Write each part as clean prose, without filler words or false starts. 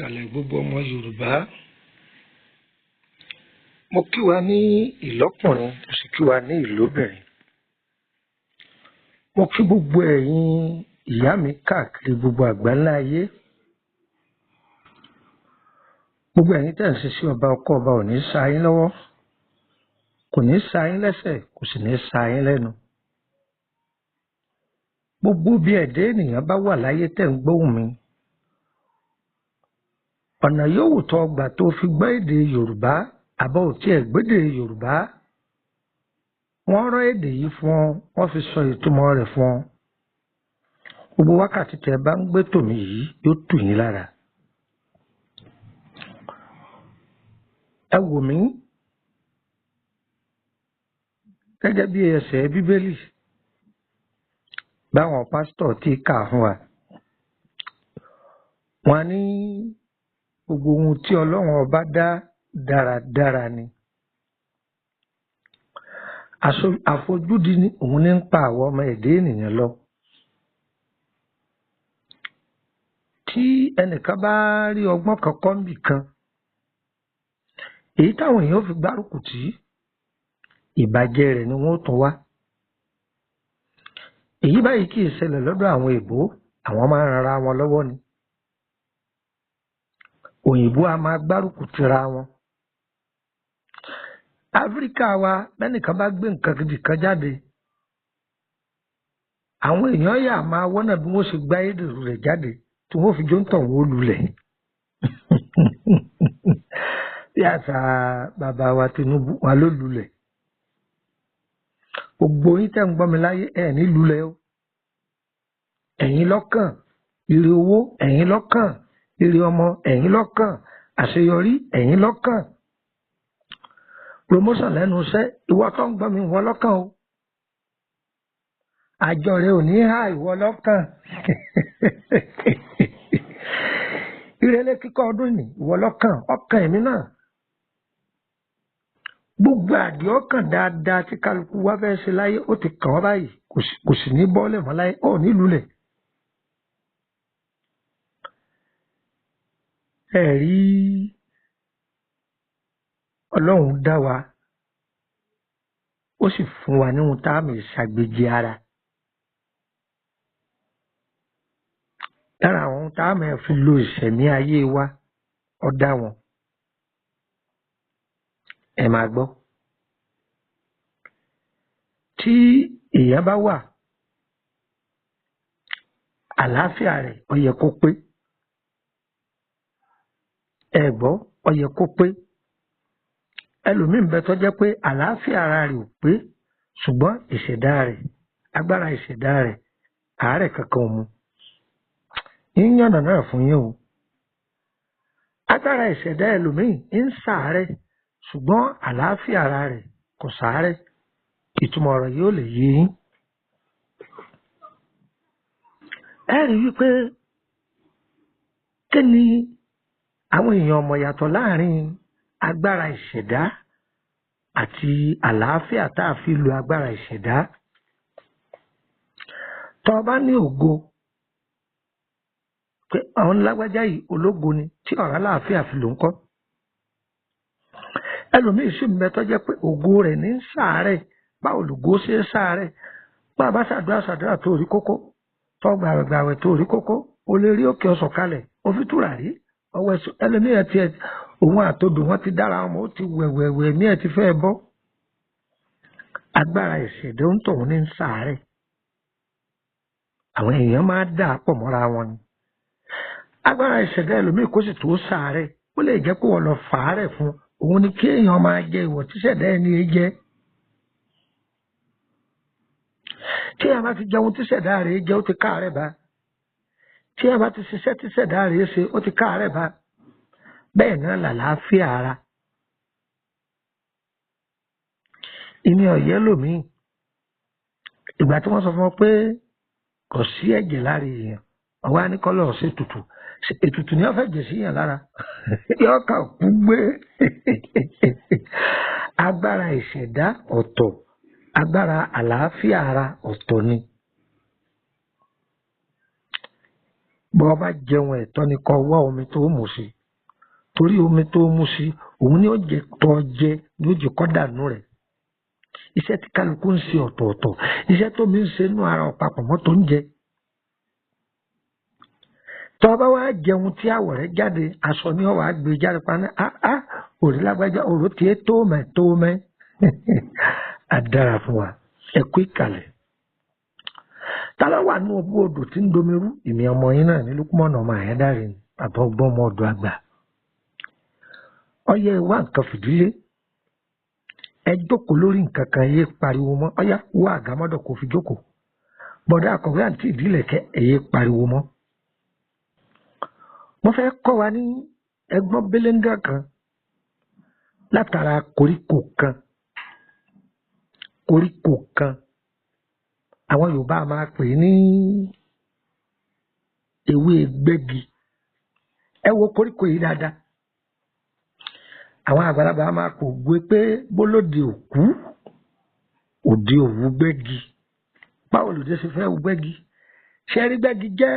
Ìkàlẹ̀ gbogbo ọmọ Yorùbá. Mo kí wa ní ìlọ́kùnrin, mo sì kí wa ní ìlóbìnrin. Mo kí gbogbo ẹ̀yin ìyá mi káàkiri gbogbo àgbáńlá ayé. Gbogbo ẹ̀yin tẹ̀ ń ṣiṣẹ́ ọba, ọkọ ọba ò ní sa yín lọ́wọ́, kò ní sa yín lẹ́sẹ̀, kò sì ní sa yín lẹ́nu. Gbogbo bí ẹ̀dá ènìyàn bá wà láyé tẹ̀ ń gbóhùn mi, ọ̀nà yòówù tó gbà tó fi gbọ́ èdè Yorùbá àbọ̀ ò tiẹ̀ gbédè Yorùbá, wọ́n rán èdè yìí fún ọ, wọ́n fi sọ ìtumọ̀ rẹ̀ fún ọ. Gbogbo wákàtí tẹ́ bá ń gbé tòmí yìí yóò tù yín lára. Ẹ wò mí gẹ́gẹ́ bí ẹsẹ̀ Bíbélì báwọn pásítọ̀ ti kà fún wa. Wọ́n ní gbogbo ohun tí Ọlọ́run ọba dá dáradára ni. Àfojúdi ni òun ní ń pa àwọn ọmọ ẹ̀dá ènìyàn lọ. Tí ẹnìkan bá rí ọgbọ́n kan kọ́ níbì kan, èyí táwọn èèyàn fi gbárùkù tì í, ìbàjẹ́ rẹ̀ ni wọ́n ó tún wá. Èyí báyìí kì í ṣẹlẹ̀ lọ́dọ̀ àwọn èèbó, àwọn máa ń ran ara wọn lọ́wọ́ ni. Òyìnbó a máa gbárùkù tira wọn. Áfíríkà wa, bẹ́nìkan bá gbé nǹkan gidi kan jáde, àwọn èèyàn yà máa wọ́nà bí wọ́n ṣe gbá èdè rẹ̀ jáde tí wọ́n fi jóńtọ̀ wọn ó lulẹ̀. Bí àṣà bàbá wa Tinubu, wọn ló lulẹ̀. Gbogbo yín tẹ́ ń gbọ́ mi láyé ẹ̀ ní lulẹ̀ o. Ẹ̀yin lọ́kàn, ire owó, ẹ̀yin lọ́kàn, ire ọmọ, ẹ̀yin lọ́kàn, àṣeyọrí, ẹ̀yin lọ́kàn. Promotion lẹ́nu iṣẹ́, ìwọ tó ń gbọ́ mi ìwọ lọ́kàn o. Àjọ rẹ ò ní há ìwọ lọ́kàn. Ìrẹ̀lẹ̀ kíkọ́ ọdún yìí ìwọ lọ́kàn, ọkàn èmi náà. Gbogbo àdìẹ ọkàn dáadáa tí kálukú wá fẹ́ ṣe láyé ó ti kàn wọ́n báyìí, kò sì ní bọ́ọ̀lẹ̀ mọ́ láyé, ó ní lulẹ̀. Ẹ rí Ọlọ́run dá wa, ó sì fún wa ní ohun tá a mọ̀ ṣàgbéjì ara. Lára àwọn ohun tá a mọ̀ fi lo ìṣẹ̀mí ayé wa, ó dá wọn. Ẹ máa gbọ́. Tí èèyàn bá wà, àlàáfíà rẹ̀ ó yẹ kó pé. Ẹ gbọ́, ó yẹ kó pé. Ẹlòmíì ń bẹ tó jẹ́ pé àlàáfíà ara rẹ̀ ò pé, ṣùgbọ́n ìṣẹ̀dá rẹ̀, agbára ìṣẹ̀dá rẹ̀, àárẹ̀ kankan ò mú. Yíyànnà náà fún yín o. Agbára ìṣẹ̀dá ẹlòmíì ń ṣàárẹ̀, ṣùgbọ́n àlàáfíà ara rẹ̀ kò ṣàárẹ̀. Ìtumọ̀ ọ̀rọ̀ yìí ó lè yé yín. Ẹ rí wípé kí ni àwọn èèyàn mọ̀ yàtọ̀ láàrin agbára ìṣẹ̀dá àti àlàáfíà tá a fi lo agbára ìṣẹ̀dá. Tó o bá ní ògo pé àwọn lágbájá yìí ológo ni, tí ọ̀rá láàfíà fi lò ń kọ́. Ẹlòmíì sì ń bẹ tó jẹ́ pé ògo rẹ̀ ní ń ṣàárẹ̀. Báwo lògo ṣe ń ṣàárẹ̀? Bá a bá ṣàdúrà ṣàdúrà tó rí kókó, tó gbàwẹ̀ tó rí kókó, o lè rí òkè ọ̀sán kalẹ̀, o fi túrà rí. Ọwọ́ ẹ̀sùn ẹlòmíì ẹ̀ tiẹ̀ òun àtodò wọn ti dára wọn, ó ti wẹ̀wẹ̀wẹ̀ ẹ̀mí ẹ̀ ti fẹ́ bọ́. Agbára ìṣẹ̀dá ń tọ̀hún ní ń ṣàárẹ̀. Àwọn èèyàn máa dà á pọ̀ mọ́ra wọn ni. Agbára ìṣẹ̀dá ẹlòmíì kó sì tó ṣàárẹ̀, ó lè jẹ́ kó wọ́n lọ fàárẹ̀ fún òun ni kí èèyàn máa jẹ ìwọ̀ tí ṣẹ̀dá ẹni jẹ. Tí a bá ti jẹun tí ṣẹ̀dá rẹ̀ jẹ, ó ti káàárẹ̀ bá. Tí a bá ti ṣiṣẹ́ tí ṣẹ̀dá rẹ̀ ṣe, ó ti káàárẹ̀ bá. Bẹ́ẹ̀ náà làlàáfíà ara. Ìní ọ̀yẹ́ lòmíì. Ìgbà tí wọ́n sọ fún ọ pé kò sí ẹ̀jẹ̀ lára èèyàn, ọwọ́ á ní kọ́lọ̀ ṣe ètùtù. Ètùtù ni wọ́n fẹ́ jẹ̀ sí èèyàn lára. Yóò kà kú gbé. Agbára ìṣẹ̀dá ọ̀tọ̀, agbára àlàáfíà ara ọ̀tọ̀ ni. Bọ́ ọ bá jẹun ẹ̀tọ́ ni kó wá omi tó mú sí, torí omi tó mú sí òun ni ó jẹ tọ́ jẹ ni ó jẹ kọ́ dànù rẹ̀. Iṣẹ́ tí kálukú ń ṣe ọ̀tọ̀ọ̀tọ̀, iṣẹ́ tó mi ń ṣe nú ara ọ̀pápọ̀ mọ́ tó ń jẹ. Tọ́ ọ bá wá jẹun tí àwọ̀ rẹ̀ jáde, aṣọ ni ó wàá gbé jáde pa ní áá òrí lágbájá òró tiẹ̀ tó mẹ́ tó mẹ́. Á dára fún wa, ẹ kú ìkàlẹ̀. Tálá wà ní ọbú odò tí ń domirú, èmi ọmọ yín náà ní Lúkúmọ̀nà ọmọ Àyádáre ni, bàbá ọgbọ́n ọmọ ọ̀dọ̀ àgbà. Ọyẹ wá nǹkan fìdílé, ẹ jókòó lórí nǹkan kan, yé pariwo mọ́. Ọyá wá àgámọ́dọ̀ kò fi jókòó. Bọ̀dá akọ̀wé àǹtí ìdílẹ̀kẹ́, ẹ yé pariwo mọ́. Mo fẹ́ kọ́ wa ní ẹgbọ́n béléńgá kan látara koríko kan. Koríko kan àwọn Yorùbá máa pè ní ewé gbẹ́gi. Ẹ wo koríko yìí dáadáa. Àwọn àgbàlagbà máa kò gbé pé bólóde òkú òde òwú gbẹ́gi. Báwo lòdì ṣe fẹ́ wú gbẹ́gi? Ṣé rí gbẹ́gi jẹ́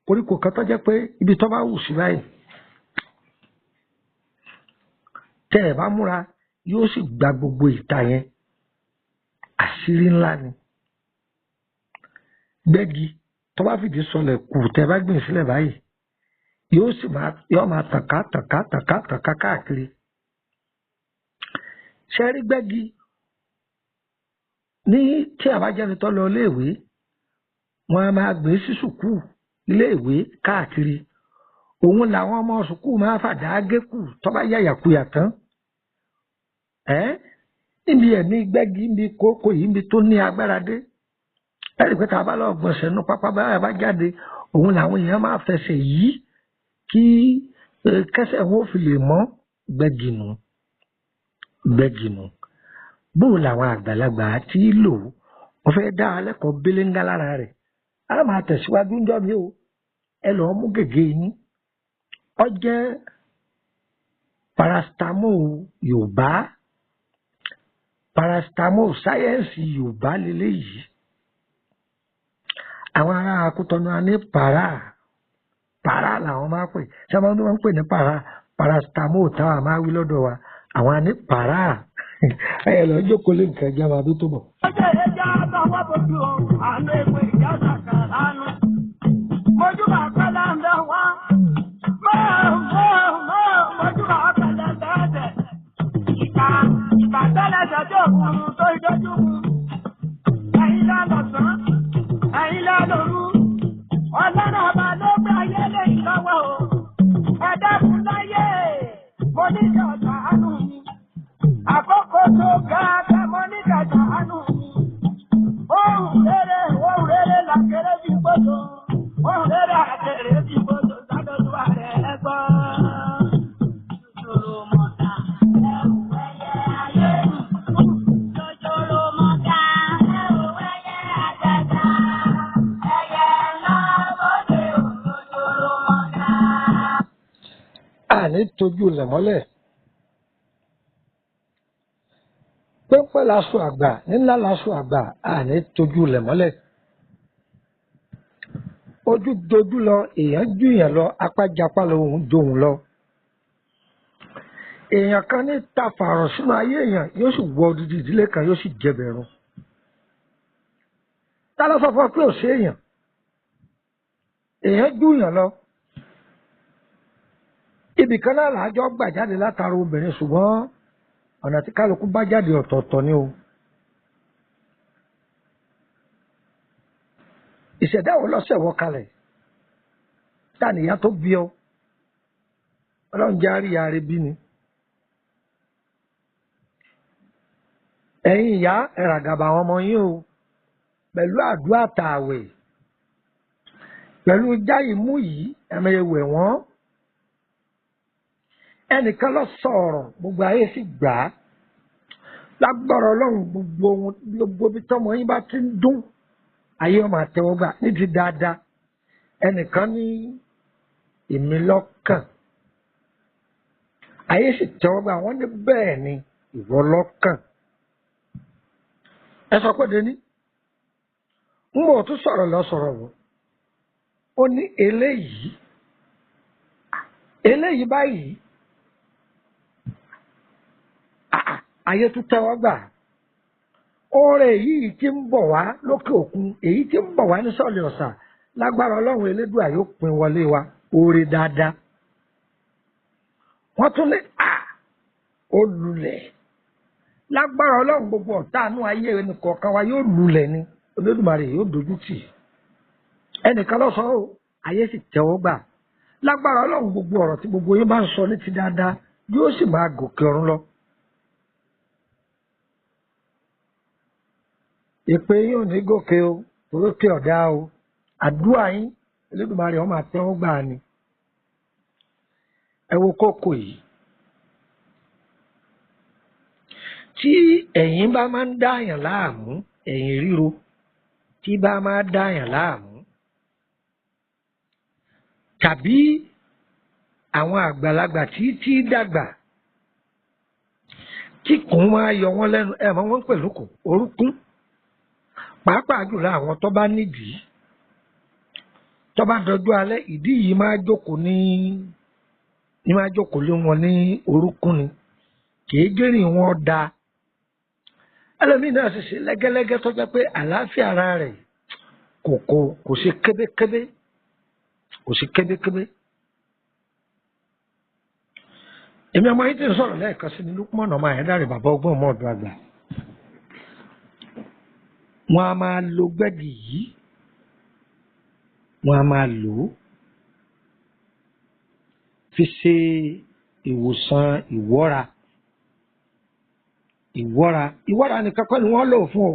koríko kan tó jẹ́ pé ibi tó bá wù sí báyìí, tẹ́ ẹ bá múra yóò sì gba gbogbo ìta yẹn. Àṣírí ńlá ni. Gbẹ́gi tó bá fìdí sọlẹ̀ kù tẹ́ ẹ bá gbìn sílẹ̀ báyìí, yóò sì máa yóò máa tànká tànká tànká tànká káàkiri. Ṣé rí gbẹ́gi ní tí àbájáde tó lọ iléèwé, wọn a máa gbé sí sùkúù iléèwé káàkiri. Òun làwọn ọmọ sùkúù máa fàdá gé kù tó bá yàyàkuyà tán. Ẹ́ níbi ẹ̀mí gbẹ́gi níbi kókó yìí níbi tó ní agbára dé. Ẹ̀rí pé tá a bá lọ gbọ̀nsẹ̀ nù pápá báyà bá jáde, òun làwọn èèyàn máa fẹsẹ̀ yí kí kẹsẹ̀ wọn ò fi lè mọ́ gbẹ́gi nù. Gbẹ́gi nù. Bóun làwọn àgbàlagbà tí lò wọ́n fẹ́ dá alẹ́kọ̀ọ́ béléńgá lára rẹ̀. A máa tẹ̀síwájú ńjọ́ mi o. Ẹ lọ́ọ́ mú gègé yín. Ó jẹ́ paracetamol Yorùbá, paracetamol sáyẹ́ǹsì Yorùbá leléyìí. Àwọn ará Akútọ́nù á ní para, para làwọn máa pè. Ṣé àwọn tó máa ń pè ní para? Paracetamol táwa máa wí lọ́dọ̀ wa. Àwọn á ní para. Ẹ lọ jókòó lé nǹkan jẹ́ máa bí tó bọ̀. Ọjọ́ ìjà àtọwọ́ bójú o, àánú epo ìjà ṣàkà lánàá. Mojúbà pẹ́lẹ́ ń bẹ wá. Mọ́ mọ́ mọ́ mojúbà pẹ́lẹ́ ń bẹ tẹ̀. Ìkà ìkà tẹ́lẹ̀ ṣẹjọ́ òkun tó ìdójú mu. Ẹ̀yin lá lọ̀sán, ẹ̀yin lá lóru. Ọlọ́run ọba ló gbé ayé lé ìlọ́wọ́ o. Ẹ dákun láyé, mo ní ìjọba àánú mi. Àkókò tó ga ká mo ní ìjọba àánú mi. Ohùn rere làkèrè bí gbọ́dọ̀. Ohùn rere àkèrè bí gbọ́dọ̀ sádọ́dúnwà rẹ̀ gbọ́. Jòjòrò mọ̀ká, ẹ̀wù ẹyẹ ayé. Jòjòrò mọ̀ká, ẹ̀wù ẹyẹ àjàjà. Ẹyẹ ńlá bóde òjòjòrò mọ̀ká. Àní tójú ilẹ̀ mọ́lẹ̀. Pẹ́ńpẹ́ laṣọ àgbà, ńlá laṣọ àgbà, àní tójú ilẹ̀ mọ́lẹ̀. Ojú dojú lọ, èèyàn ju èèyàn lọ, apá japá lọ, òun johun lọ. Èèyàn kan ní ta fàrọ̀ sínú ayé èèyàn, yóò sì wọ odidi ìdílé kan, yóò sì jẹbẹ̀rún. Ta ló sọ fún ọ pé ò sí èèyàn? Èèyàn ju èèyàn lọ. Ibì kan náà làájọ gbà jáde látara obìnrin, ṣùgbọ́n ọ̀nà tí kálukú bá jáde ọ̀tọ̀ọ̀tọ̀ ni o. Ìṣẹ̀dá wo lọ́sẹ̀ wọ kalẹ̀? Ta nìyá tó bí ọ? Ọlọ́run jẹ́ àríyá rẹ bí ni. Ẹ̀yin ìyá, ẹ ràgàbà àwọn ọmọ yín o. Pẹ̀lú àdúrà tààwẹ̀, pẹ̀lú jáì mú yìí, ẹ̀mẹ̀wẹ̀ wọ́n. Ẹnìkan lọ sọ̀rọ̀, gbogbo ayé sì gbà á. Lágbára Ọlọ́run, gbogbo ohun gbogbo ibi tọ́mọ yín bá ti ń dún, ayé ọmọ àtẹ́wọ́gbà ní ti dáadáa. Ẹnìkan ní èmi lọ́kàn. Ayé sì tẹ́wọ́gbà, wọ́n ní bẹ́ẹ̀ ni ìwọ lọ́kàn. Ẹ sọ pé dení. Ń bò tún sọ̀rọ̀ lọ sọ̀rọ̀ wò. Ó ní eléyìí eléyìí báyìí, ayé tún tẹ́wọ́ gbà. Oore yìí tí ń bọ̀ wá lókè òkun, èyí tí ń bọ̀ wá ní sọ̀lẹ̀ ọ̀sà, lágbára Ọlọ́run Elédùà yóò pín wọlé wa oore dáadáa. Wọ́n tún ní ó lulẹ̀ lágbára Ọlọ́run, gbogbo ọ̀tá àánú ayé ẹnìkọ̀ọ̀kan wa yóò lulẹ̀ ni, Olódùmarè yóò dojú tì. Ẹnìkan ló sọ ó, ayé sì tẹ́wọ́ gbà. Lágbára Ọlọ́run, gbogbo ọ̀rọ̀ tí gbogbo yín bá ń sọ ní ti dáadáa yóò sì máa gòkè ọ̀run lọ. Ìpè yín ò ní gòkè o, torókè ọ̀dá o. Àdúrà yín Olódùmarè ó máa tẹ́wọ́ gbà ni. Ẹ wo kókò yìí. Tí ẹ̀yin bá máa ń dáàyàn láàmú, ẹ̀yìn ríro tí bá máa dáàyàn láàmú, tàbí àwọn àgbàlagbà tí tí dàgbà tí kùn máa yọ wọ́n lẹ́nu, ẹ̀ mọ́ wọ́n pẹ̀lú kù orúkún, pàápàá jùlọ àwọn tó bá nídìí, tó bá dọjú alẹ́, ìdí yìí máa jókòó ní máa jókòó lé wọn ní orúkún ni, kìí gérìn wọn da. Ẹlòmíì náà sì ṣe lẹ́gẹ́lẹ́gẹ́ tó jẹ́ pé àlàáfíà ara rẹ̀ kò kò kò ṣe kébékébé, kò ṣe kébékébé. Èmi ọmọ yìí ti ń sọ̀rọ̀ lẹ́ẹ̀kan sí ni Lukman ọmọ Àyándárè, bàbá ọgbọ́n ọmọ ọ̀dọ̀ àgbà. Wọ́n á máa lo gbẹ́gì yìí, wọ́n á máa lò ó fi ṣe ìwòsàn ìwọ́ra. Ìwọ́ra ìwọ́ra nìkan kọ́ ni wọ́n lò fún o,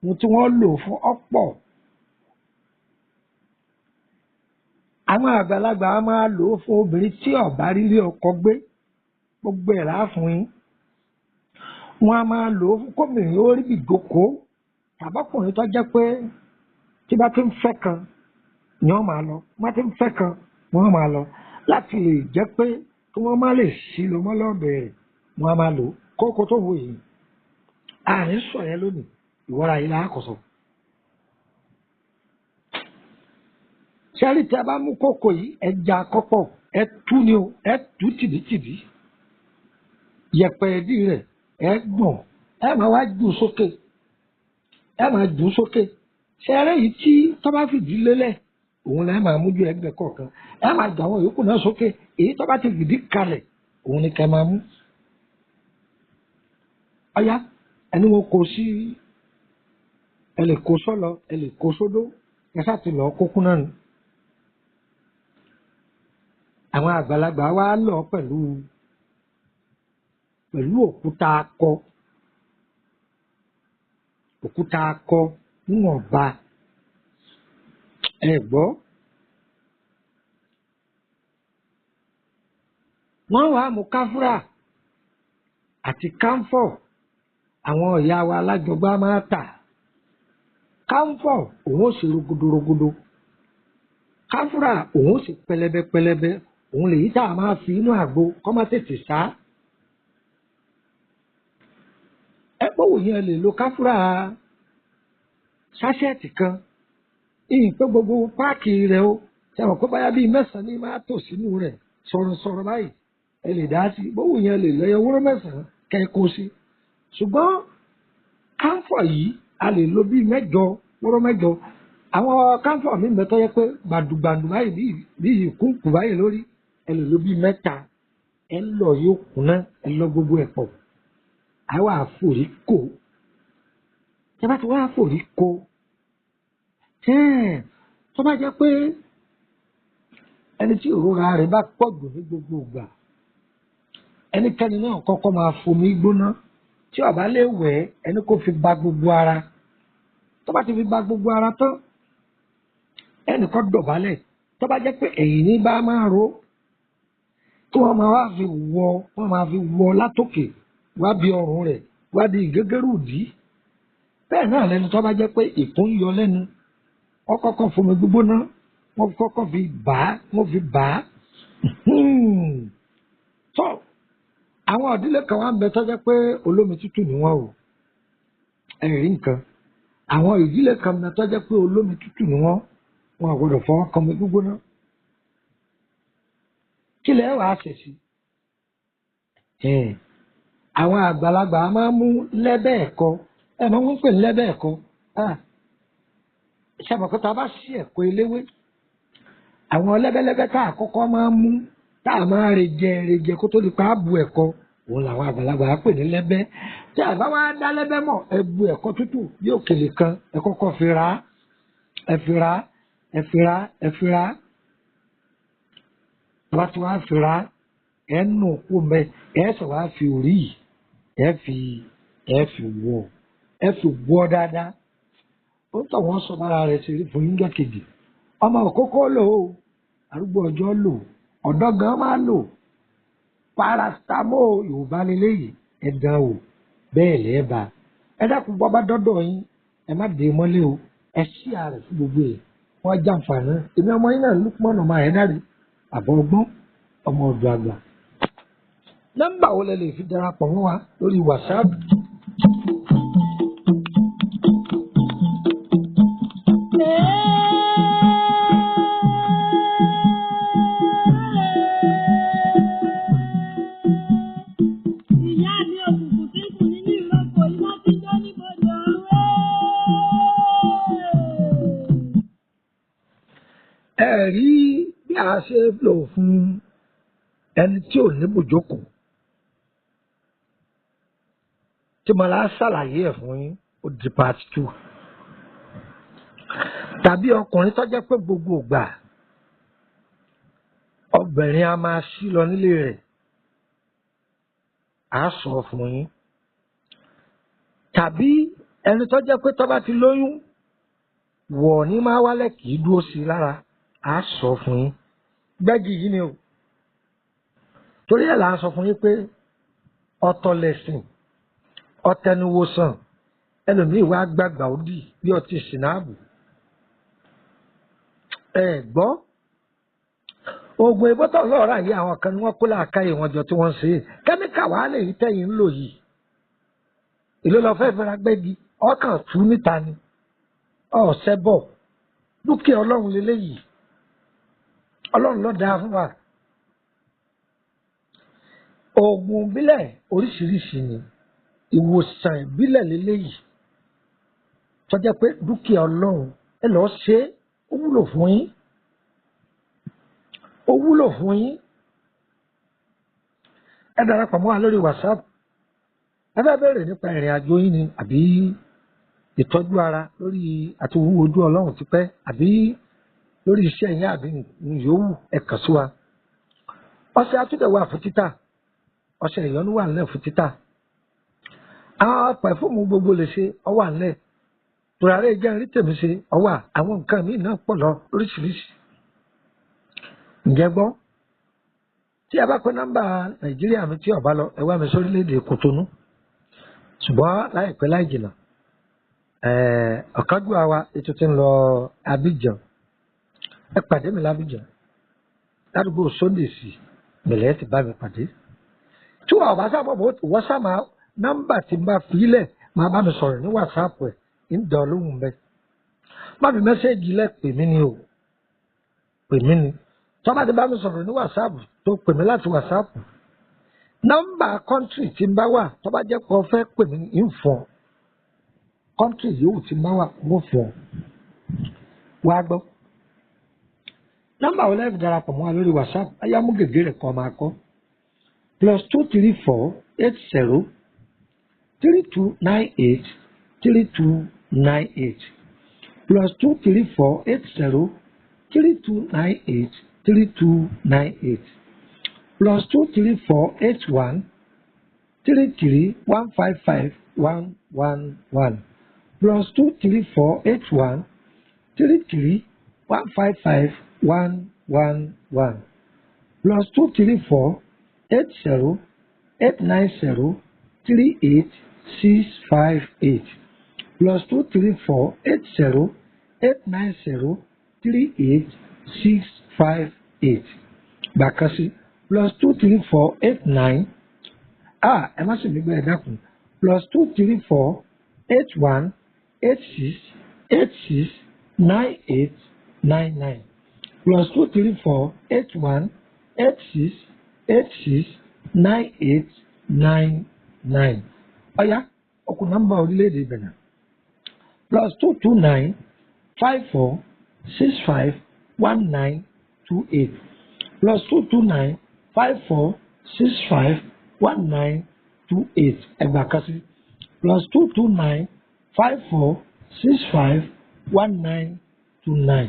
ohun tí wọ́n lò fún ọ̀pọ̀. Àwọn àgbàlagbà á máa lò ó fún obìnrin tí ó bá rí ilé ọkọ gbé, gbogbo ẹ̀ láàfún yín. Wọ́n á máa lò ó fún kóbìnrin ó rí ìjókòó, tàbọ́kùnrin tó jẹ́ pé tí bá ti ń fẹ́ kan ni wọ́n máa lọ, bá ti ń fẹ́ kan ni wọ́n máa lọ, láti lè jẹ́ pé kí wọ́n má lè sí lọ mọ́ lọ́dọ̀ rẹ̀, wọ́n á máa lò ó. Kókó tó wò yìí, àní sọ yẹn lónìí, ìwọ́ra yìí láàkóso. Sẹ́rí tí a bá mú kókó yìí, ẹja kọ́pọ̀, ẹ tú ni o, ẹ tú tìbítìbí. Yẹ̀pẹ̀ ìdí rẹ̀, ẹ gbọ̀n, ẹ máa wá jù sókè, ẹ máa jù sókè. Sẹ́rí yìí tí tó bá fìdí lélẹ̀, òun lẹ́ máa mú ju ẹgbẹ́ kọ̀ọ̀kan. Ẹ máa jù àwọn yòókù náà sókè, èyí tó bá ti fìdí kalẹ̀, òun ni kẹ́ máa mú. Ọ̀yá, ẹni wọn kò sí, ẹ lè kó sọ́lọ, ẹ lè kó sódó, ẹ sá ti lọ kókó náà ni. Àwọn àgbàlagbà wa lọ pẹ̀lú pẹ̀lú òkúta akọ, òkúta akọ níwọ̀nba. Ẹ gbọ́. Wọ́n wàá mú káfúrà àti káńfọ̀, àwọn ìyá wa alájọgbá máa tà. Káńfọ̀ òun ó ṣe rogodorogodo, káfúrà òun ó ṣe pẹlẹbẹ pẹlẹbẹ, òun lèyí tá a máa fi inú àgbo kọ́ má tètè sá. Ẹ gbọ́wọ́ yẹn lè lo káfúrà sáṣẹ́ẹ̀tì kan, ìyìn pé gbogbo páàkì rẹ̀ o, ṣe mọ̀ pé báyà bíi mẹ́sàn-án ní máa tò sínú rẹ̀ sọ̀rọ̀sọ̀rọ̀ báyìí, ẹ lè dá sí i. Bówó yẹn lè lọ́yẹ wúrọ́ mẹ́sàn-án kẹ́ ẹ kó sí. Ṣùgbọ́n káńfọ̀ yìí a lè lo bíi mẹ́jọ, wúrọ́ mẹ́jọ. Àwọn káńfọ̀ mi mẹ́tọ́ yẹ pé gbàdùgbàdù báyìí bí ìkúǹkù báyìí lórí, ẹ lè lo bíi mẹ́ta, ẹ lọ yóò kúnná, ẹ lọ gbogbo ẹ̀ pọ̀. Àwa àforí kò. Tí a bá ti wá àforí kò, tó bá jẹ́ pé ẹni tí ìrora rẹ̀ bá pọ̀ jù ní gbogbo ìgbà, ẹnikẹ́ni náà kọ́kọ́ máa fomi gbóná. Tí ó bá lè wẹ̀, ẹni kó fi ba gbogbo ara. Tó bá ti fi ba gbogbo ara tán, ẹnì kan dọ̀bálẹ̀. Tó bá jẹ́ pé ẹ̀yìn ní bá máa ro, kí wọ́n máa wá fi wọ, wọ́n máa fi wọ látòkè wá bí ọrùn rẹ̀, wá di ìgégérù dí. Bẹ́ẹ̀ náà lẹni tó bá jẹ́ pé ìkún yọ lẹ́nu, wọ́n kọ́kọ́ fomi gbígbóná, wọ́n kọ́kọ́ fi bà á, wọ́n fi bà á. Tó àwọn ìdílé kan wá ń bẹ tó jẹ́ pé olómi tútù ni wọ́n o. Ẹ rí nǹkan. Àwọn ìdílé kan ń bẹ tó jẹ́ pé olómi tútù ni wọ́n. Wọn ò gbọdọ̀ fọwọ́ kan omi gbígbóná. Kí lẹ wàá ṣe sí? Àwọn àgbàlagbà máa ń mú lẹ́bẹ̀ ẹ̀kọ. Ẹ máa ń pè ní lẹ́bẹ̀ ẹ̀kọ. Ṣàmọ̀kọ́ tá a bá sí ẹ̀kọ́ eléwé, àwọn lẹ́bẹ́lẹ́bẹ́ tá a kọ́kọ́ máa ń mú tá a máa rejẹ kó tó di pa á bu ẹ̀kọ, òun làwọn àgbàlagbà á pè ní lẹ́bẹ́. Tí a bá wá dá lẹ́bẹ́ mọ̀, ẹ bu ẹ̀kọ tútù bí òkèlè kan, ẹ kọ́kọ́ fi ra, ẹ fi ra, ẹ fi ra, ẹ fi ra. Bá ti wá fi ra, ẹ nù kú mẹ, ẹ sọ wá fi òrí yìí, ẹ fi wọ, ẹ fi wọ dáadáa. Ó tọ̀ wọ́n sọ bára rẹ̀ ṣe rí fún yín jọ́ kejì. Ọmọ òkókó lò ó, arúgbó ọjọ́ lò, ọ̀dọ́ gan máa lò. Paracetamol Yorùbá leléyìí, ẹ dán o, bẹ́ẹ̀ lẹ́ bá. Ẹ dákun, bọ́ bá dọ́dọ̀ yín, ẹ má dé mọ́lé o, ẹ ṣí ààrẹ fún gbogbo ẹ̀. Wọ́n jàǹfààní. Èmi ọmọ yín náà Lukman ọmọ Ayédáre, àbọ̀ ọgbọ́n, ọmọ ọ̀dọ̀ àgbà. Nọ́mbà wo lẹ lè fi darapọ̀ mọ́ wa lórí WhatsApp? Ìyá mi òkùnkùn tí ń kùn nínú ìrókò iná tí ń jó níbodè ọ̀run. Ẹ rí bí a ṣe lò fún ẹni tí ò ní bùjókòó tí mo lá ṣàlàyé ẹ̀ fún yín, ó di part 2. Tàbí ọkùnrin tó jẹ́ pé gbogbo ìgbà obìnrin a máa ṣí lọ nílé rẹ̀, á sọ fún yín. Tàbí ẹni tó jẹ́ pé tó bá ti lóyún, wọ̀ ní máa wálẹ̀ kì í dúró sí i lára, á sọ fún yín. Gbẹ́gi yìí ni o. Torí ẹ̀ là ń sọ fún yín pé ọ̀tọ̀ lẹ̀sìn, ọ̀tẹnuwòsàn, ẹlòmíì wá gbàgbà ó dì bí ọtí ṣìnáàbù. Ẹ gbọ́, oògùn ìbọ́tọ̀ lọ́ọ̀rà yìí, àwọn kan ní wọ́n kó làákàyè wọn jọ tí wọ́n ń ṣe é. Kẹ́míkà wàá lè yí tẹ̀yìn ń lò yìí. Èló lọ fẹ́ fẹ́ra gbẹ́gi, ọkàn tú níta ni. Ọ̀sẹ̀ bọ̀, dúkìá Ọlọ́run leléyìí. Ọlọ́run ló dáa fún wa. Oògùn ìbílẹ̀ oríṣiríṣi ni. Ìwòsàn ìbílẹ̀ leléyìí. Tó jẹ́ pé dúkìá Ọlọ́run, ẹ lọ́ọ́ ṣe é, ó wúlò fún yín. Ó wúlò fún yín. Ẹ darapọ̀ mọ́ wa lórí WhatsApp. Ẹ fẹ́ bẹ̀rẹ̀ nípa ìrìn àjò yín ni, àbí ìtọ́jú ara lórí àti wúwo ojú Ọlọ́run tipẹ́, àbí lórí iṣẹ́ yín, àbí yòówù, ẹ kàn sí wa. Ọṣẹ atúndẹ̀ wà fún títà. Ọṣẹ ìyọnu wà nílẹ̀ fún títà. Àwọn pẹ̀fúmù gbogbo lè ṣe ọ wà nílẹ̀. Tùràrí jẹ́ rí tèmi ṣe ọ wà. Àwọn nǹkan míì náà pọ̀ lọ lóríṣiríṣi. Ǹjẹ́ gbọ́? Tí a bá pe nọ́mbà Nàìjíríà mi tí ó bá lọ, ẹ wá mi sórílẹ̀-èdè Kòtónú. Ṣùgbọ́n láìpẹ́ láì jìnnà, ọ̀kánjúwà wa ètò tí ń lọ Abidjan. Ẹ pàdé mi l'Abidjan. Ládùúgbò Sunday sí, Mẹ̀lẹ́ ti bá mi pàdé. Tí wàá bá sábà bọ̀, wọ́n sá máa nọ́mbà tí n bá fi lẹ̀ máa bá mi sọ̀rọ̀ ní WhatsApp ẹ̀ ń dán lóhùn bẹ́ẹ̀. Má fi mẹ́sẹ̀gì lẹ̀, pè mí ni o. Pè mí ni. Tó bá ti bá mi sọ̀rọ̀ ní WhatsApp, tó pè mí láti WhatsApp, nọ́mbà country tí n bá wà, tó bá jẹ́ pé o fẹ́ pè mí, ń fún ọ. Country yòówù tí n bá wà, mo fún ọ. Wá gbọ́. Nọ́mbà wo lẹ́ẹ̀fi darapọ̀ mọ́ wa lórí WhatsApp? Ayá mú gègé rẹ̀ kọ́ máa kọ́. +234 80 3298 3298. +234 80 3298 3298. +234 81 33 155 111. +234 81 33 155 111. +234 80 890 38 658. +234 80 890 38 658. Gbàkan sí, +234 89, ah, ẹ má sì mí gbọ́, ẹ dákun, +234 81 86 86 98 99, +234 81 86 86 98 99. Ọ̀yá, ọkùnrin nọ́mbà orílẹ̀-èdè Benin, +229 54 65 19 28, +229 54 65 19 28. Ẹgbàá kan sí, +229 54 65 19 29,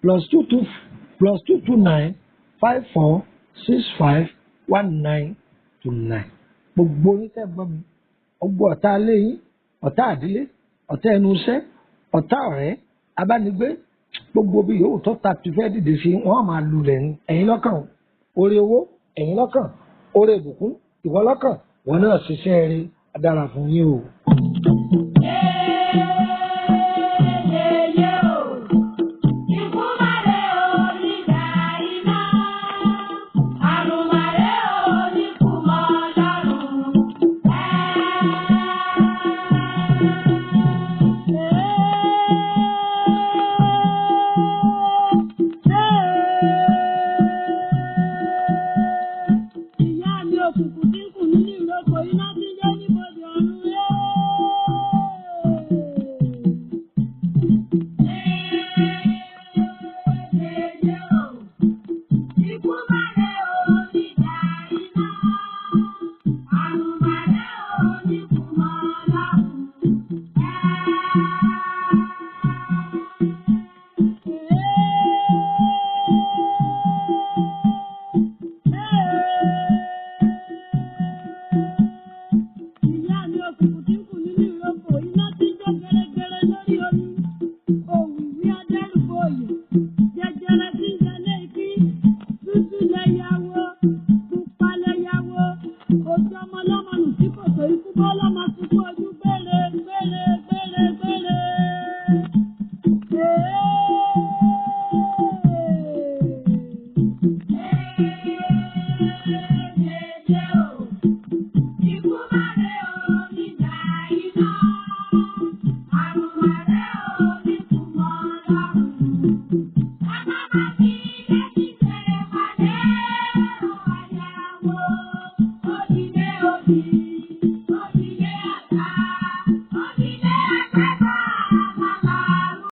+229 54 65 19 29. Gbogbo yín tẹ́ gbọ́ mi, gbogbo ọ̀tá alé yín, ọ̀tá àdílé, ọ̀tá ẹnu iṣẹ́, ọ̀tá ọ̀rẹ́ abánigbé, gbogbo bí yòówù tó ta ti fẹ́ dìde sí, wọ́n máa lulẹ̀ ní. Ẹ̀yin lọ́kàn oore owó, ẹ̀yin lọ́kàn oore ìbùkún, ìwọ lọ́kàn, wọn náà ṣiṣẹ́ rí adára fún yín o.